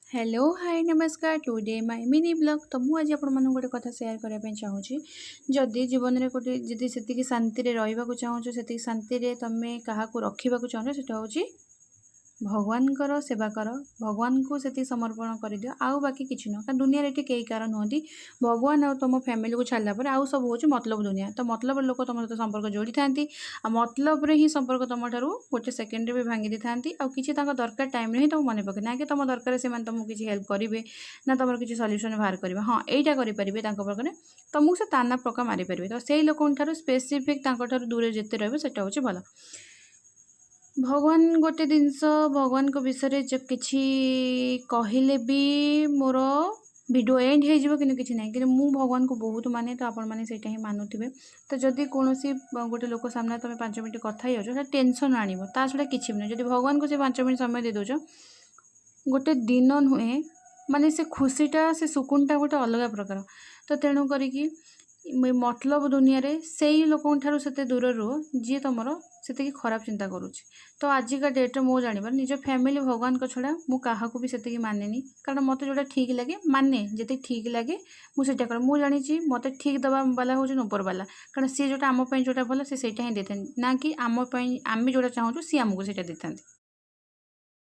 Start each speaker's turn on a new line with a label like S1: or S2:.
S1: Hello, high, ନମସ୍କାର। Today ମାଇ mini blog. ତ ମୁଁ ଆଜି ଆପଣମାନଙ୍କୁ ଗୋଟେ କଥା ସେୟାର କରିବା ପାଇଁ ଚାହୁଁଛି। ଯଦି ଜୀବନରେ ଗୋଟେ ଯଦି ସେତିକି ଶାନ୍ତିରେ ରହିବାକୁ ଚାହୁଁଛ, ସେତିକି ଶାନ୍ତିରେ ତୁମେ କାହାକୁ ରଖିବାକୁ ଚାହୁଁଛ, ସେଟା ହେଉଛି ଭଗବାନଙ୍କର ସେବା କର, ଭଗବାନଙ୍କୁ ସେତିକି ସମର୍ପଣ କରିଦିଅ। ଆଉ ବାକି କିଛି ନୁହଁ, କାରଣ ଦୁନିଆରେ ଏଠି କେହି କାହାର ନୁହନ୍ତି। ଭଗବାନ ଆଉ ତୁମ ଫ୍ୟାମିଲିକୁ ଛାଡ଼ିଲା ପରେ ଆଉ ସବୁ ହେଉଛି ମତଲବ ଦୁନିଆ। ତ ମତଲବ ଲୋକ ତୁମ ସହିତ ସମ୍ପର୍କ ଯୋଡ଼ିଥାନ୍ତି ଆଉ ମତଲବରେ ହିଁ ସମ୍ପର୍କ ତୁମଠାରୁ ଗୋଟେ ସେକେଣ୍ଡରେ ବି ଭାଙ୍ଗି ଦେଇଥାନ୍ତି। ଆଉ କିଛି ତାଙ୍କ ଦରକାର ଟାଇମ୍ରେ ହିଁ ତୁମକୁ ମନେ ପକାଏ ନା କି ତୁମ ଦରକାର ସେମାନେ ତୁମକୁ କିଛି ହେଲ୍ପ କରିବେ ନା ତୁମର କିଛି ସଲ୍ୟୁସନ୍ ବାହାର କରିବେ। ହଁ, ଏଇଟା କରିପାରିବେ, ତାଙ୍କ ପାଖରେ ତୁମକୁ ସେ ତାନା ପକା ମାରିପାରିବେ। ତ ସେଇ ଲୋକଙ୍କ ଠାରୁ ସ୍ପେସିଫିକ୍ ତାଙ୍କଠାରୁ ଦୂରରେ ଯେତେ ରହିବେ, ସେଟା ହେଉଛି ଭଲ। ଭଗବାନ ଗୋଟେ ଜିନିଷ, ଭଗବାନଙ୍କ ବିଷୟରେ କିଛି କହିଲେ ବି ମୋର ଭିଡ଼ିଓ ଏଣ୍ଡ ହେଇଯିବ, କିନ୍ତୁ କିଛି ନାହିଁ। କିନ୍ତୁ ମୁଁ ଭଗବାନଙ୍କୁ ବହୁତ ମାନେ, ତ ଆପଣମାନେ ସେଇଟା ହିଁ ମାନୁଥିବେ। ତ ଯଦି କୌଣସି ଗୋଟେ ଲୋକ ସାମ୍ନାରେ ତୁମେ 5 ମିନିଟ୍ କଥା ହେଇଯାଉଛ, ସେଟା ଟେନସନ୍ ଆଣିବ, ତା ଛଡ଼ା କିଛି ବି ନୁହେଁ। ଯଦି ଭଗବାନଙ୍କୁ ସେ 5 ମିନିଟ୍ ସମୟ ଦେଇଦେଉଛ, ଗୋଟେ ଦିନ ନୁହେଁ, ମାନେ ସେ ଖୁସିଟା, ସେ ସୁକୁନଟା ଗୋଟେ ଅଲଗା ପ୍ରକାର। ତ ତେଣୁ କରିକି ମତଲବ ଦୁନିଆରେ ସେଇ ଲୋକଙ୍କ ଠାରୁ ସେତେ ଦୂରରେ ରୁହ, ଯିଏ ତୁମର ସେତିକି ଖରାପ ଚିନ୍ତା କରୁଛି। ତ ଆଜିକା ଡେଟ୍ରେ ମୁଁ ଜାଣିବାରେ ନିଜ ଫ୍ୟାମିଲି, ଭଗବାନଙ୍କ ଛଡ଼ା ମୁଁ କାହାକୁ ବି ସେତିକି ମାନେନି। କାରଣ ମୋତେ ଯେଉଁଟା ଠିକ୍ ଲାଗେ, ମାନେ ଯେତିକି ଠିକ୍ ଲାଗେ ମୁଁ ସେଇଟା କରେ। ମୁଁ ଜାଣିଛି ମୋତେ ଠିକ୍ ଦେବା ବାଲା ହେଉଛନ୍ତି ଉପରବାଲା। କାରଣ ସିଏ ଯେଉଁଟା ଆମ ପାଇଁ ଯେଉଁଟା ଭଲ, ସେ ସେଇଟା ହିଁ ଦେଇଥାନ୍ତି, ନା କି ଆମ ପାଇଁ ଆମେ ଯେଉଁଟା ଚାହୁଁଛୁ ସିଏ ଆମକୁ ସେଇଟା ଦେଇଥାନ୍ତି।